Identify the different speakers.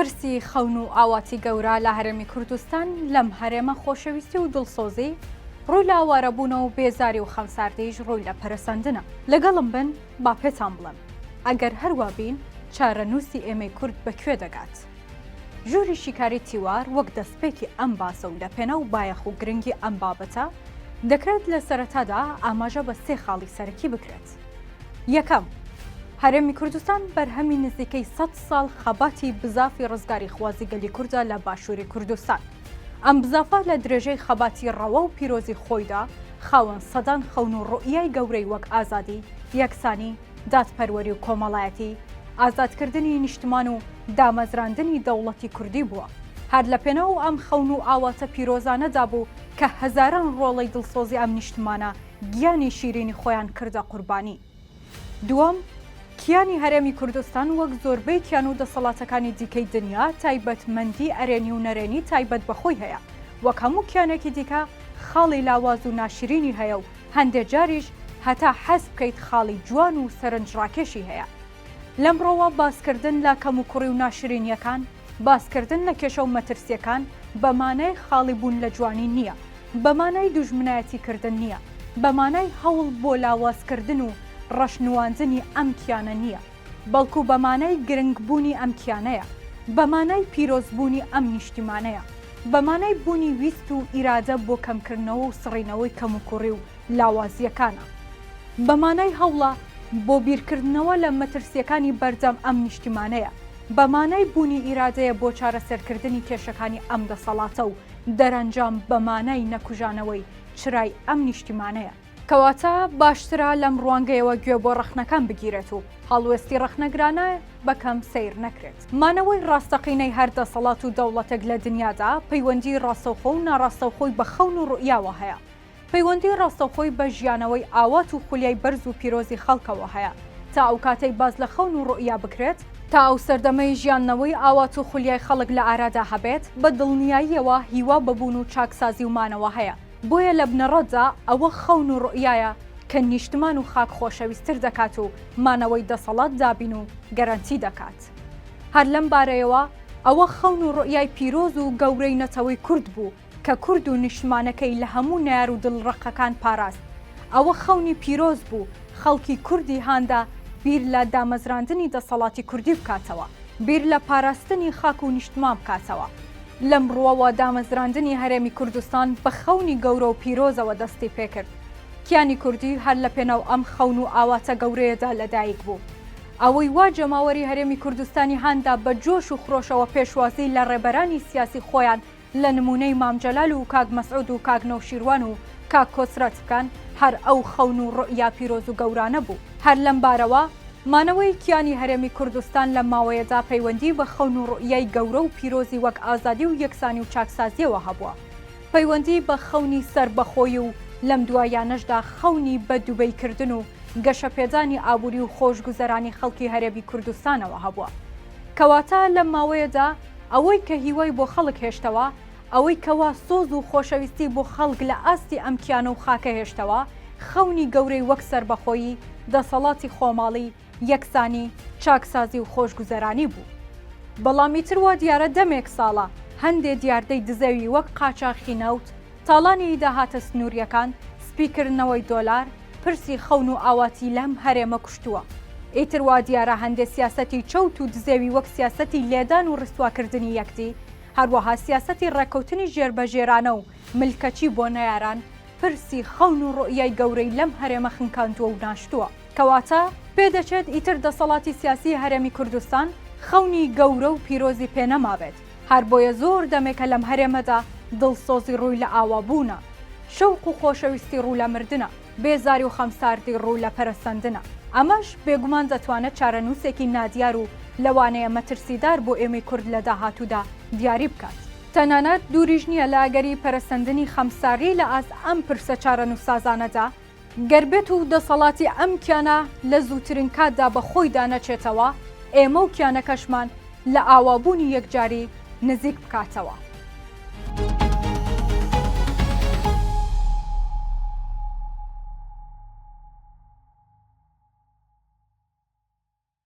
Speaker 1: پرسی خەون و ئاواتی گەورە لە هەرێمی کوردستان لەم هەرێمە خۆشەویستی و دڵسۆزی ڕووی لە ئاوارەبوونە و بێزاری و خەمساردیش ڕووی لە پەرەسەندنە. لەگەڵم بن با پێتان بڵێم ئەگەر هەروا بین چارەنووسی ئێمەی کورد بە کوێ دەگات؟ ژووری شیکاری تیوار وەک دەستپێکی ئەم باسە و لەپێناو بایەخ و گرنگی ئەم بابەتە، دەکرێت لە سەرەتادا ئاماژە بە سێ خاڵی سەرەکی بکرێت. یەکەم، هەرێمی کوردستان بەرهەمی نزیکەی سەد ساڵ خەباتی بزافی ڕزگاریخوازی گەلی کوردە لە باشووری کوردستان. ئەم بزافە لە درێژەی خەباتی ڕەوا و پیرۆزی خۆیدا خاوەن سەدان خەون و ڕوئیای گەورەی وەک ئازادی، یەکسانی، دادپەروەری و کۆمەڵایەتی، ئازادکردنی نیشتمان و دامەزراندنی دەوڵەتی کوردی بووە. هەر لە پێناو ئەم خەون و ئاواتە پیرۆزانەدا بوو کە هەزاران ڕۆڵەی دڵسۆزی ئەم نیشتمانە گیانی شیرینی خۆیان کردە قوربانی. دووەم، کیانی هەرێمی کوردستان وەک زۆربەی کیان و دەسەڵاتەکانی دیکەی دنیا تایبەتمەندی ئەرێنی و نەرێنی تایبەت بە خۆی هەیە، وەک هەموو کیانێکی دیکە خاڵی لاواز و ناشرینی هەیە و هەندێ جاریش هەتا حەز بکەیت خاڵی جوان و سەرنجڕاکێشی هەیە. لەمڕۆوە باسکردن لە کەموکوڕی و ناشرینییەکان، باسکردن لە کێشە و مەترسییەکان بە مانای خاڵی بوون لە جوانی نییە، بە مانای دوژمنایەتی کردن نییە، بە مانای هەوڵ بۆ لاوازکردن و ڕەشنواندنی ئەم کیانە نییە، بەڵکو بە مانای گرنگ بوونی ئەم کیانەیە، بە مانای پیرۆز بوونی ئەم نیشتیمانەیە، بە مانای بوونی ویست و ئیرادە بۆ کەمکردنەوە و سڕینەوەی کەموکوڕی و لاوازییەکانە. بە مانای هەوڵە بۆ بیرکردنەوە لە مەترسییەکانی بەردەم ئەم نیشتیمانەیە، بە مانای بوونی ئیرادەیە بۆ چارەسەرکردنی کێشەکانی ئەم دەسەڵاتە و دەرەنجام بە مانای نەکوژانەوەی چرای ئەم نیشتیمانەیە. کەواتە باشترە لەم ڕوانگەیەوە گوێ بۆ ڕەخنەکان بگیرێت و هەڵوێستی ڕەخنەگرانە بە کەم سەیر نەکرێت. مانەوەی ڕاستەقینەی هەر دەسەڵات و دەوڵەتێک لە دنیادا پەیوەندیی ڕاستەوخۆ و ناڕاستەوخۆی بە خەون و ڕوئیاوە هەیە. پەیوەندی ڕاستەوخۆی بە ژیانەوەی ئاوات و خولیای بەرز و پیرۆزی خەڵکەوە هەیە، تا ئەو کاتەی باس لە خەون و ڕوئیا بکرێت، تا ئەو سەردەمەی ژیاندنەوەی ئاوات و خولیای خەڵک لە ئارادا هەبێت، بە دڵنیاییەوە هیوا بە بوون و چاکسازی و مانەوە هەیە، بۆیە لە بنەڕەتدا ئەوە خەون و ڕوئیایە کە نیشتمان و خاک خۆشەویستر دەکات و مانەوەی دەسەڵات دابین و گەرەنتی دەکات. هەر لەم بارەیەوە ئەوە خەون و ڕوئیای پیرۆز و گەورەی نەتەوەی کورد بوو، کە کورد و نیشتمانەکەی لە هەموو نەیار و دڵڕەقەکان پاراست. ئەوە خەونی پیرۆز بوو خەڵکی کوردی هاندا بیر لە دامەزراندنی دەسەڵاتی کوردی بکاتەوە، بیر لە پاراستنی خاک و نیشتمان بکاتەوە. لەم ڕووەوە دامەزراندنی هەرێمی کوردستان بە خەونی گەورە و پیرۆزەوە دەستی پێکرد. کیانی کوردی هەر لە پێناو ئەم خەون و ئاواتە گەورەیەدا لەدایک بوو. ئەوەی وا جەماوەری هەرێمی کوردستانی هاندا بە جۆش و خرۆشەوە پێشوازی لە ڕێبەرانی سیاسی خۆیان لە نموونەی مام جەلال و کاک مەسعود و کاک نەوشیروان و کاک کۆسرەت بکەن، هەر ئەو خەون و ڕوئیا پیرۆز و گەورانە بوو. هەر لەم بارەوە، مانەوەی کیانی هەرێمی کوردستان لەم ماوەیەدا پەیوەندیی بە خەون و ڕوئیای گەورە و پیرۆزی وەک ئازادی و یەکسانی و چاکسازییەوە هەبووە. پەیوەندیی بە خەونی سەربەخۆیی و لەم دواییانەشدا خەونی بە دوبەی کردن و گەشەپێدانی ئابووری و خۆشگوزەرانی خەڵکی هەرێمی کوردستانەوە هەبووە. کەواتە لەم ماوەیەدا ئەوەی کە هیوای بۆ خەڵک هێشتەوە، ئەوەی کەوا سۆز و خۆشەویستی بۆ خەڵک لە ئاستی ئەم کیانە و خاکە هێشتەوە، خەونی گەورەی وەک سەربەخۆیی، دەسەڵاتی خۆماڵی، یەکسانی، چاکسازی و خۆشگوزەرانی بوو. بەڵام ئیتر وا دیارە دەمێک ساڵە هەندێ دیاردەی دزەوی وەک قاچاخی نەوت، تاڵانی داهاتە سنوورییەکان، سپیکردنەوەی دۆلار، پرسی خەون و ئاواتی لەم هەرێمە کوشتووە. ئیتر وا دیارە هەندێ سیاسەتی چەوت و دزێوی وەک سیاسەتی لێدان و ڕیسواکردنی یەکدی، هەروەها سیاسەتی ڕێککەوتنی ژێربەژێرانە و ملکەچی بۆ نەیاران، پرسی خەون و ڕوئیای گەورەی لەم هەرێمە خنکاندووە و ناشتووە. کەواتە پێدەچێت ئیتر دەسەڵاتی سیاسی هەرێمی کوردستان خەونی گەورە و پیرۆزی پێ نەمابێت. هەر بۆیە زۆر دەمێکە لەم هەرێمەدا دڵسۆزی ڕووی لە ئاوابوونە، شەوق و خۆشەویستی ڕوو لە مردنە، بێزاری و خەمساردی ڕوو لە پەرەسەندنە. ئەمەش بێگومان دەتوانێت چارەنووسێکی نادیار و لەوانەیە مەترسیدار بۆ ئێمەی کورد لە داهاتوودا دیاری بکات. تەنانەت دووریش نییە لە ئەگەری پەرەسەندنی خەمساردی لە ئاست ئەم پرسە چارەنووسسازانەدا، گەر بێت و دەسەڵاتی ئەم کیانە لە زووترین کاتدا بە خۆیدا نەچێتەوە، ئێمە و کیانەکەشمان لە ئاوابوونی یەکجاری نزیک بکاتەوە.